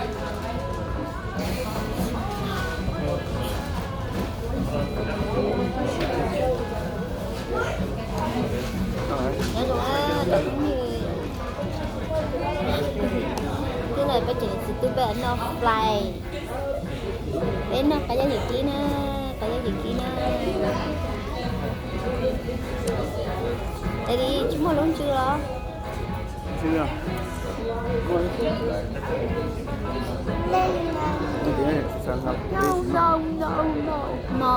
Nyob zoo, twb na peb tseem txiv tub peb noj fly. Peb noj qos yob yim kib na, qos yob yim kib na. Es li tsis muaj lub ntsw los? No, no, no, no.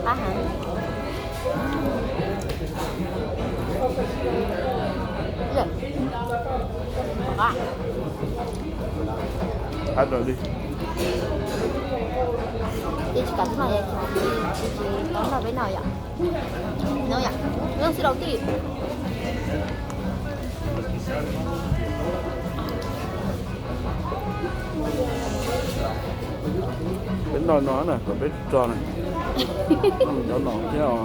Qab heev. Qab heev li. Ces tsis kam noj yom, tsis kam noj peb noj yom. No yom, no xwb laus tij. Peb noj no na, kom peb tsis rog na. Noj no thiab,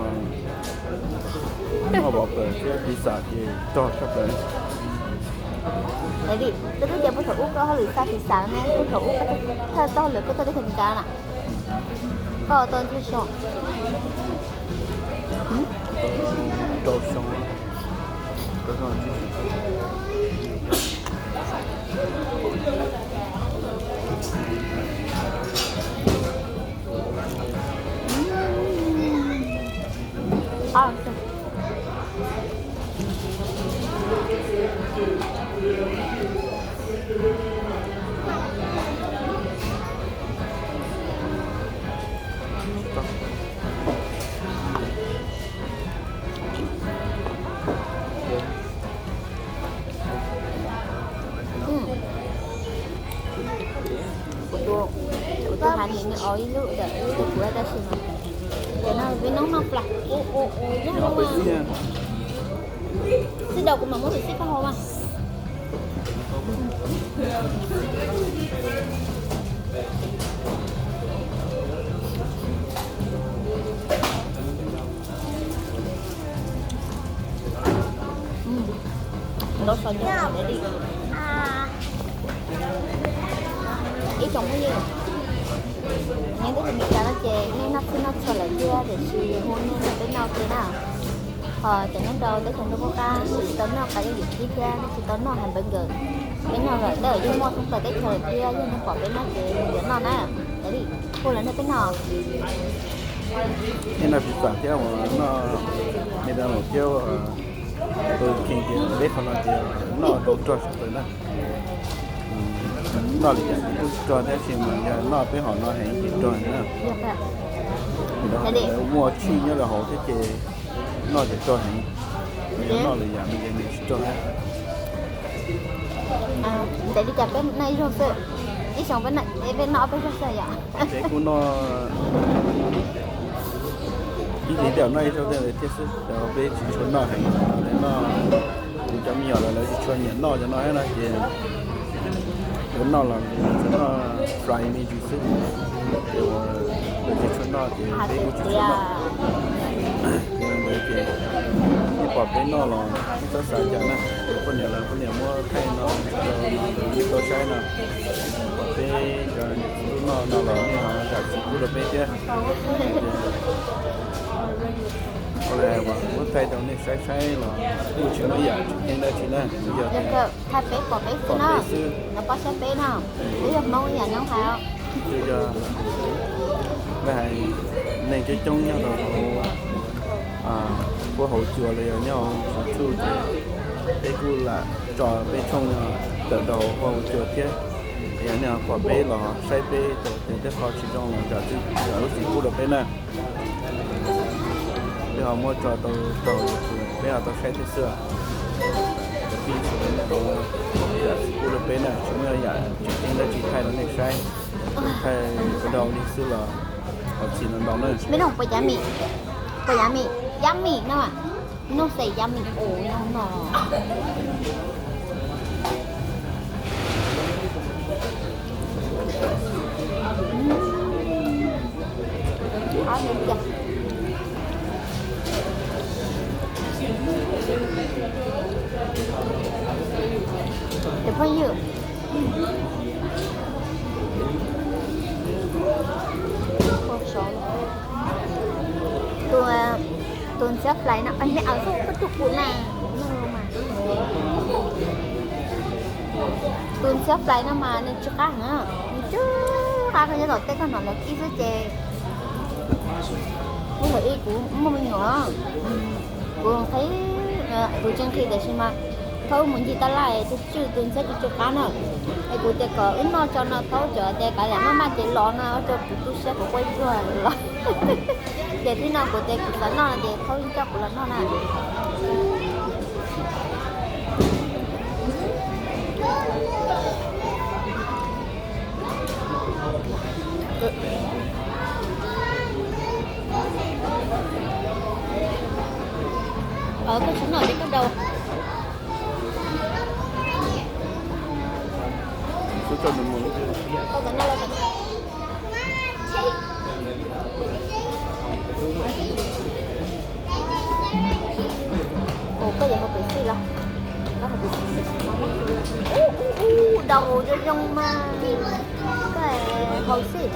noj pov pawg thiab pizza ces rog tshaj plaws. Koj twb tias puag thaum ub koj hauj lwm xa pizza ne, puag thaum ub koj thawj txoj hauj lwm koj tuaj teb chaws Amelikas na. Koj tuaj ntau xyoo? Rau xyoo. Kuv tus, kuv tus hav nim nws ua ib lub ntawm lub tus kuv tab sis mas cov no peb noob noj plas. Xib daus kuv mam muab tus xib koj hau mas. Ntau so nyob li. Ib tsoom phooj ywg, nyob teb chaws Amelikas no ces nej noj txhij noj txhua lawm thiab tiam sis hu nej nrog peb noj ua ke na. Ho cov nyob rau teb chaws ntuj qub qab tsis tau noj qos yob yim kib thiab tsis tau noj hamburger, peb noj lawm tab yeej muaj thoob plaws teb chaws lawm thiab yog nej pom peb noj ces yuav noj na. Hu lawv nrog peb noj. Nej noj pizza thiab uas noj McDonald's thiab Burger King ces peb qhov no ces noj tau rog tshaj plaws na. Noj li cas ces kuj tsis rog tab sis mas yog noj peb hom no heev ces rog na. Muaj tshij nyob rau hauv thiab ces noj ces rog heev. Yog noj lwm yam no ces nws tsis rog thiab. Ntev li cas peb noj ib zaug xwb? Ib xyoos peb noj ob peb zaug xwb yom? Peb kuj noj ib hlis tej zaum noj ib zaug tej ntawd thiab xwb, peb tsis tshua noj heev. Noj, kuv cov me nyuam lawv tsis tshua nyiam noj cov no thiab no ces yuav noj los tsuas noj fry me ntsis xwb. Ces uas lawv tsis tshua noj ces peb kuj tsis tshua noj. Ces ntawd ces nej pom peb noj los nej txhob xav cas na, ces poj niam los poj niam muab thaij no rau nej tau saib no. Pom peb cov niam txiv tub noj no los nej ho zam txim pub rau peb thiab. Ua li hais uas muab thaij rau nej saib saib los kuj tsis muaj ib yam tseem ceeb dab tsi na, tsuas yog thaij peb pom peb xwb no, nyob pab saib peb no, peb yog Hmoob ib yam nyob hais. Tsuas yog lawv hais neeg coob coob nyob rau hauv, puab hauv cua los yog nyob hauv YouTube ces peb kuj lam tso peb tshooj tawm rau puab hauv cua thiab. Yog nej pom peb los saib peb tau tej qho tsis zoo los zam txim, zam lub txim pub rau peb na. Peb ho muab tso tau rau YouTube peb ho tau saib thiab xwb. Cov phooj ywg sawv daws nej ho zam txim pub rau peb na, tsis muaj yam tseem ceeb dab tsi thaij rau nej saib, thaij ua dau li xwb los thov txim ntau ntau na. Mej noj puas yummy? Puas yummy? Yummy no. Noj xav yummy ua noj no. Cov phooj ywg, Ntxhiab flai no, nej aws, koj tus kuv na, tus ntxhiab flai no mas nws tsw qab heev, nws tsw qab koj nyob tom tej koj hnov lawv kib xwb ces. Kuv thaum ub kuv muaj me nyuam, kuv nqhis, kuv tsis nqhis tiam sis mas thaum ub mus ncig tab laj tus tswj tus ntxhiab tsw tsw qab na, es kuv tias kom wb noj tso no thaum ub cov tias kav liam maj maj ces los no ua rau kuv tu siab kuv quaj zuag los. Ces tib no kuv tias kuv xav noj no ces thaum ub coj kuv los noj na. Koj tsis noj ces koj daus. Ua koj yuav haus pes xij los? Koj haus pes xij. Ub, ub, ub, daus zoo zoo mas. Koj haus xij.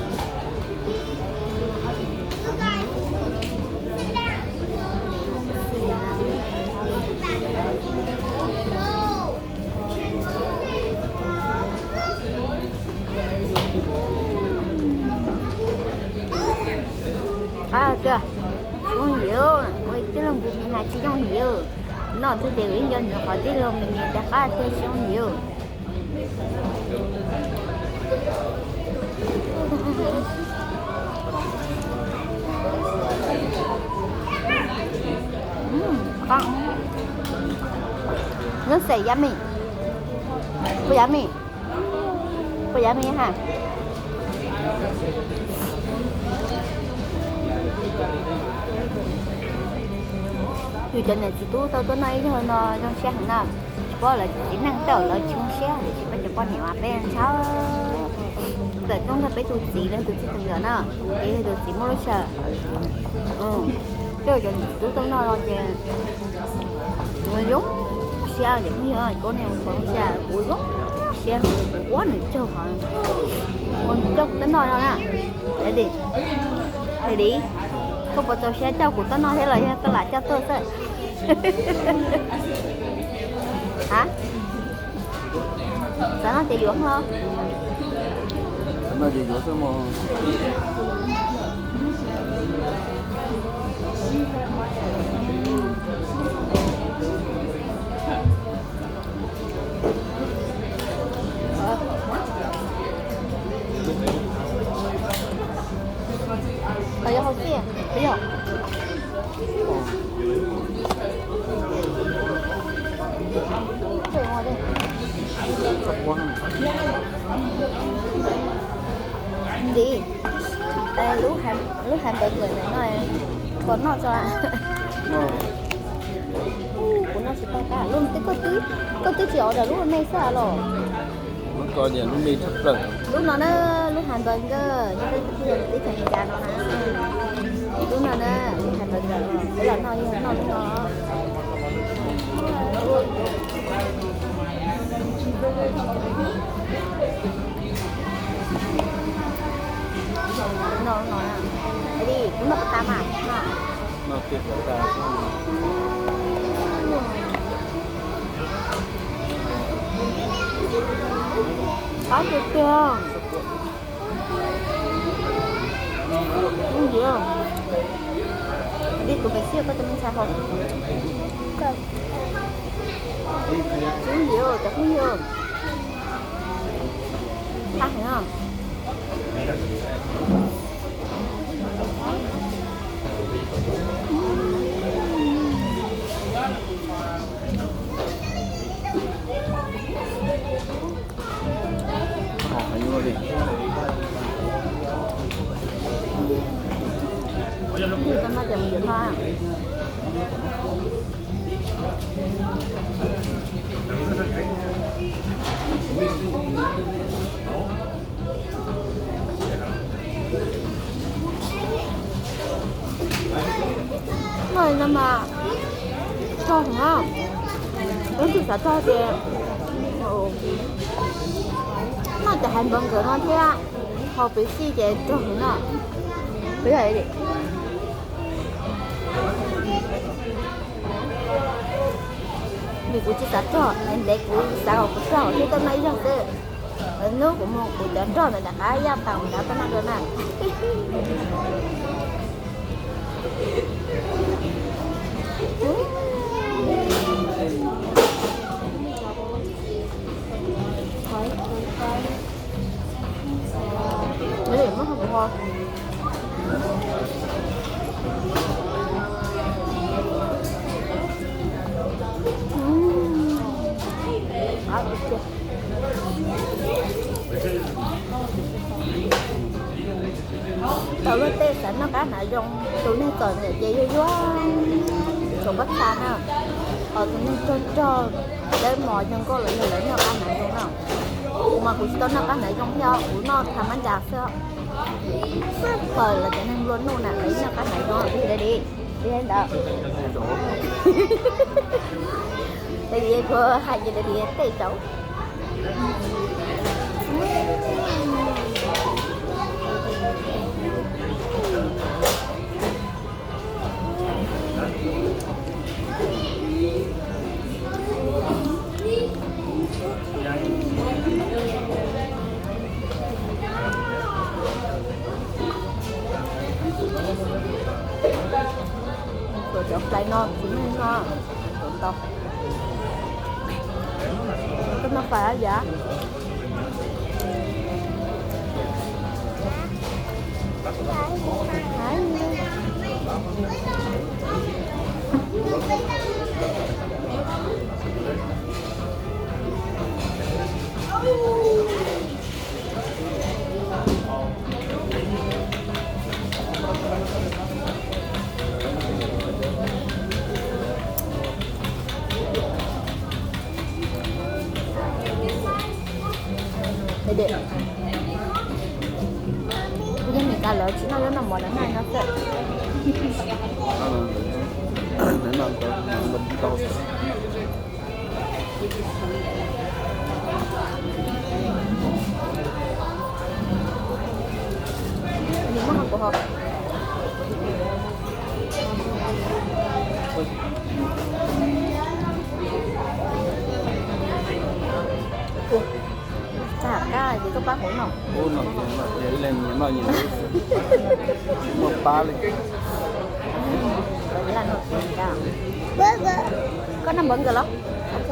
Qab tiag, zoo yim, ua tij laug npus mis hais tsis zoo yim. Noj twg ces ib nco nws qhov tij laug mis mis tias qab tiag tsis zoo yim. Nó xav yummy. Puas yummy? Puas yummy ha? Yus cov niam txiv tub tau tuaj noj ib zaug no zoo siab heev na. Tsis paub lawv txiv neej tawm lawv tsis zoo siab tiam sis peb cov poj niam mas peb ntshai. Tawm rooj nrog peb tus txiv los tus txij tus nkawm na, ces yog tus txiv muaj lub sij hawm. Coj cov niam txiv tub tuaj noj no ces kuv zoo siab ces phooj ywg, koj niag txaus siab kuv zoo siab kuv ua nws tsaug qhov ua nws coj kuv tuaj noj no na. Hais li, koj puas txaus siab coj kuv tuaj noj thiab los yog koj lam coj tuaj xwb? Ha? Xav noj ces yuav los. Xav noj ces yuav xwb mog. Yog hauv xij, yog. Ntxiv, lub, lub hamburger ntawm no, koj noj tso. Kuv noj tsis tau qab lub no, koj twb, koj twb tsis order lub me xwb los? Lub ko lub me tshaj plaws. Lub no na, lub hamburger, yog peb tus tij laug teb chaws Amelikas no na. Lub no na, lub hamburger, peb los noj yog noj lub no. Noj no, li kuv noj puas tas mas no. Qab tiag tiag. Ntxiv, li kuv pes xij koj tus me ntxhais haus. Ntxiv, cov phooj ywg, qab heev. Noj no mas rog heev, ib tug xav rog ces noj cov hamburger no thiab haus pes xij ces rog heev no. Peb yog Vim kuv tsis xav rog, ntev kuv xav kom kuv rog thiab tuaj noj ib zaug xwb. Lawv hnub kuv mus kuv cov rog ntawd rov qab yaj tas mus nrad tuaj noj dua na. Tau luag tej xav noj qab hnav zoo, tus neeg txom nyem ces yuag yuag, tsuas pob txha na. Ho tus neeg rog rog, dawb mos zoo nkauj los yog lawv noj qab hnav zoo na. Kuv mas kuv tsis tau noj qab hnav zoo thiab, kuv noj tha mab ncas xwb. Thaum lawv cov neeg nplua nuj na lawv noj qab hnav zoo li li ntawd. Kuv hais ces lawv tias tej zaum. Cov hlais no tsis muaj no, cov ntau. Koj noj fais yam. Kuv yeej nim tas lawv tsis noj zaub noj mov lawv noj no xwb. Ua, tag kab ces koj pab kuv noj. Ub, no ces no ces ib leeg nyias noj nyias lub xwb, tsis muaj pab li. Koj noj npawv nkawd los? Ok.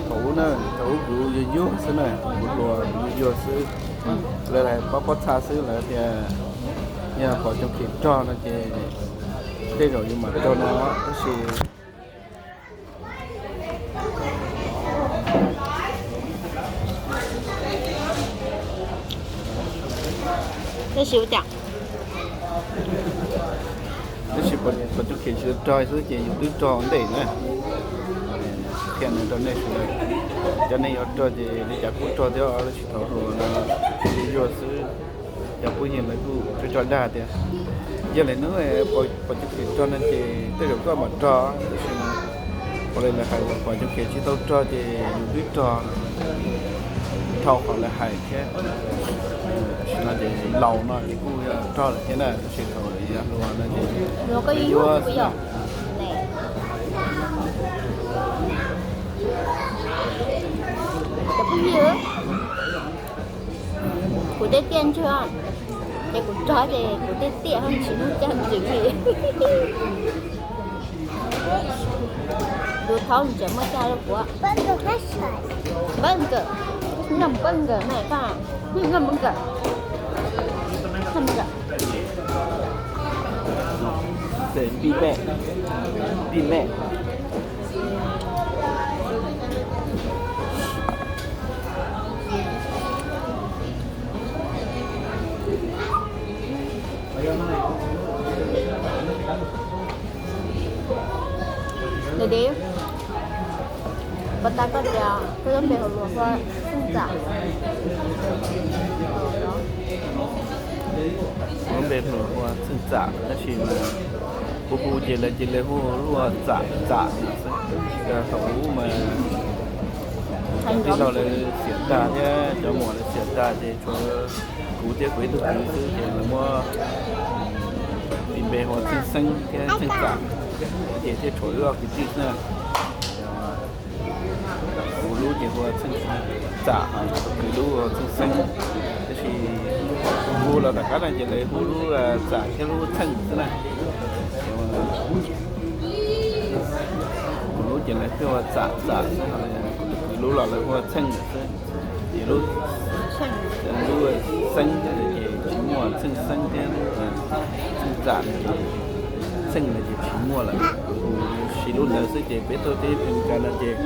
Thaum ub na, thaum ub kuv yuag yuag xwb na, kuv hluas yuag yuag xwb. Lawv hais pob pob txha xwb lawv tias yog pom cov khem rog no ces tej zaum yus mam rog no tab sis Tab sis ua cas? Tab sis pom cov khem tsis rog xwb ces yus twb rog ntej na. Qhia no rau nej sawv daws, cov neeg yuav rog ces li cas kuj rog thiab, tab sis thaum hluas no yuag yuag xwb. Cov phooj ywg lawv kuj twb rog dag tias yog lwm hnub pom cov khem rog no ces tej zaum koj mam rog, tab sis ua li lawv hais uas pom cov khem tsis tau rog ces yus twb rog dhau qhov lawv hais thiab. Tam sim no ces laus no ces kuj yog rog lawm thiab na, tab sis thaum yog hluas no ces yuag xwb na. Kuv tej tiaj ntswg, ces kuv rog ces kuv tej tiaj ho tsis muaj cag ntws li. Tus thaub ntawd muaj cag rau kuv. Npawg nkawd, noj npawg nkawd na, noj npawg nkawd. Npij mej, npij mej. Koj lub npe hluas hu ua Txheej Txam. Lub npe hluas hu ua Txheej Txam tab sis mas kuv hu ces lawv cia li hu ua Txam Txam no xwb. Thaum ub mas cov tij laug lawv xiam tag thiab cov muam lawv xiam tag ces tshuav kuv thiab kuv ib tug kwv xwb ces lawv muab tis npe hu ua Txheej Xeeb thiab Txheej Txam ces thiaj tshuav wb ob kwv tij xwb na. Kuv lub ces hu ua Txheej Txam, tus kwv lub hu ua Txheej Xeeb, tab sis hu los tom qab no ces lawv hu lub Txam thiab lub Txheej xwb na. Kuv lub ces lawv thiaj hu ua Txam Txam xwb, kuv tus kwv lub los lawv hu ua Txheej lawm xwb. Ces lub, lub Xeeb ces tsis muaj, Txheej Xeeb thiab Txheej Txam no ces, Txheej no ces tsis muaj lawm. Kuv siv lub ntawd xwb ces peb tuaj teb Amelikas no ces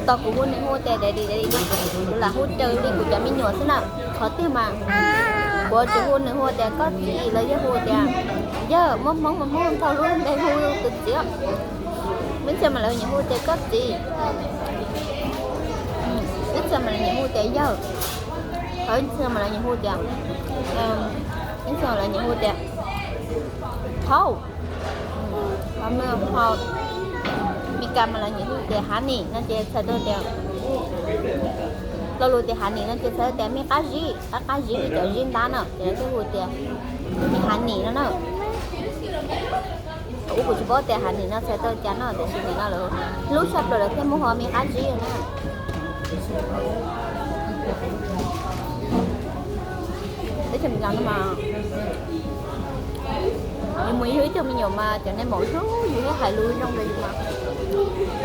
Tau kuv hu nws hu tias daddy daddy no, kuv lam hu raws li kuv cov me nyuam xwb na. Qhov twg mas kuv tsis hu nws hu tias koj txiv los yog hu tias yawg, muaj Hmoob mas Hmoob tau lub npe hu tus txiv. Ib txhia mas lawv nyiam hu tias koj txiv, ib txhia mas lawv nyiam hu tias yawg, ho ib txhia mas lawv nyiam hu tias, ib txhia mas lawv nyiam hu tias thauj. Ho Meskas mas lawv nyiam hu tias honey no ces txhais tau tias, lo lus tias honey no ces txhais tau tias me qab zib, qab qab zib li cov zib ntab no ces lawv thiaj hu tias me honey no na. Thaum ub kuv tsis paub tias honey no txhais tau cas no tiam sis nim no lawv hlub tshaj plaws lawv thiaj muab hu ua me qab zib na. Teb chaws Amelikas no mas yus mus yug ib tug me nyuam mas cov neeg maum hlub yus thiab hais lus zoo rau yus mas,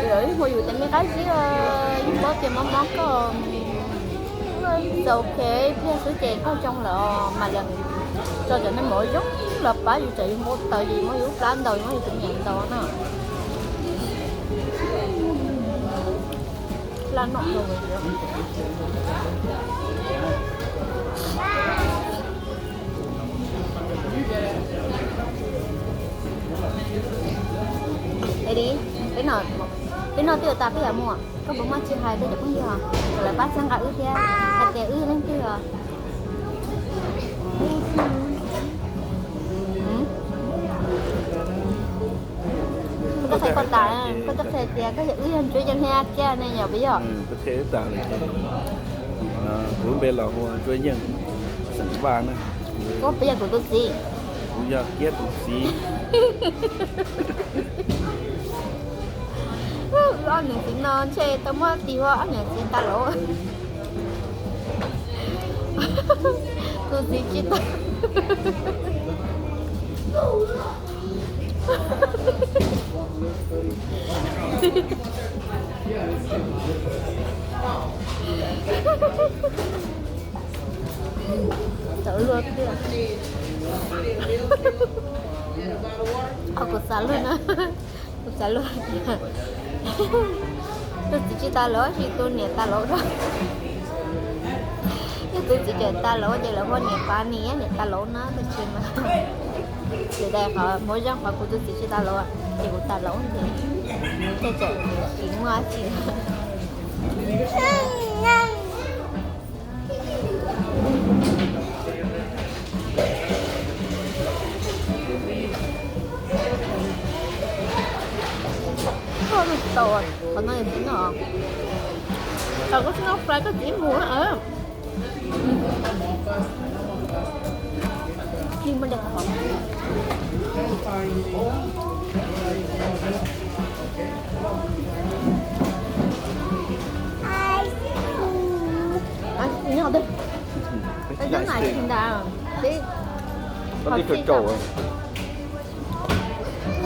lawv yeej hu yus tias me qab zib, yeej paub tias mob mob koj, it's ok, ib pliag xwb ces koj zoo lawm mas lawv tso cov neeg maum zoo los pab yus, tsam yus npau taws ces muab yus lub plab ntaus, muab yus tus me nyuam ntaus na. Laj noj rau Edi, peb noj twb yuav tas peb yuav mus, koj puas muaj tsis hais rau cov phooj ywg kom lawv pab txhawb nqa wb thiab hais tias wb yog leej twg os? Koj twb qhia koj tas, koj twb qhia tias koj yog, wb yog Ntsuab Yeej thiab kiag ne yom, puas yog? Kuv npe los hu ua Ntsuab Yeej, xeem Vaj na. Koj puas yog kuv tus txiv? Kuv yog kiag tus txiv. Ob niam txiv no ntshe tau muab tis ua ob niam txiv tas laus. Tus txiv tsis tau. Txawv luag tiag. Kuv xav luag na, kuv xav luag tias tus txiv tsis tas laus tab sis tus niam tas laus na. Yog tus txiv tseem tas laus ces lawv hu niam tas niam, niam tas laus na, tab sis mas tsis tas, qhov muaj zoo qhov kuv tus txiv tsis tas laus ces kuv tas laus ces tej tseem tsis muaj dab tsi. Tau, qhov no yog txiv noj. Tau koj tsis noj fry koj txiv mus na. Ice cream. Ice cream, no, this, it's not ice cream, though. This, hot tea.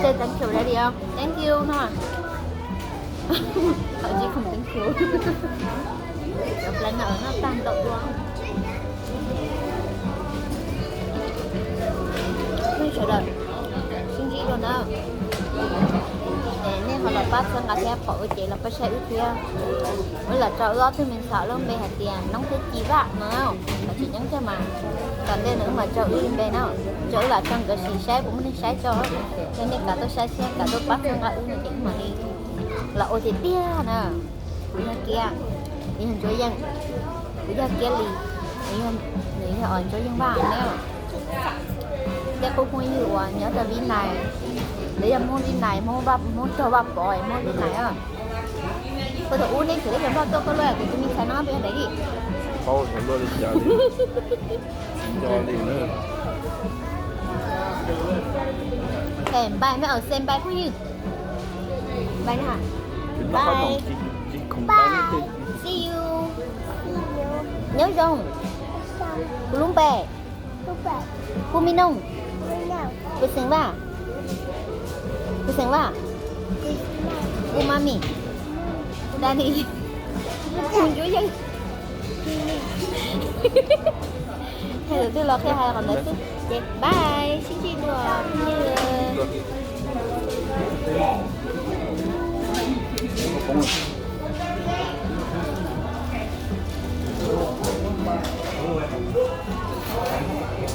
Say thank you, Daddy, không? Thank you, no. Thậm chí không thank you. Cov plain no nó tan tọng luôn. Sawv daws sib ntsib dua na. pab txhawb nqa thiab pom wb ces los pab saib wb thiab. Wb lam tso wb ob tug me ntxhais lub npe hais tias Noob thiab Ci Vaj no, los tsis nyob kawg mas. Tom ntej no wb mam tso wb li npe no, tso wb lam tso nkawd sim saib puas muaj neeg saib tso. Yog nej kam tuaj saib thiab kam tuaj pab txhawb nqa wb no ces wb mam li los ua tiag tiag na. Kuv yog Kiab, kuv yog Ntsuab Yeej, kuv yog Kiab Lis, nws yog Ntsuab Yeej Vaj ne. Tej qub phooj ywg uas nyob rau Vib Nais, lawv yog Hmoob Vib Nais, Hmoob Vaj, Hmoob raug Vaj Pov, Hmoob Vib Nais. Puag thaum ub nej tseem ua cov nplog tuaj koj luaj kuv tus me ntxhais no peb yog daim li. Paub xyov luaj li cas li. Nco li na. Npais me aus se npais phooj ywg. Npais na. Bye. See you. Nyob zoo. Kuv lub npe hu Me Nooj. Kuv xeem Vaj. Kuv xeem Vaj. Kuv Mami. Daddy. Kuv Ntsuab Yeej. Hais lus twg los qhia hais qhov ntawd xwb ces bye, sib ntsib dua phooj ywg.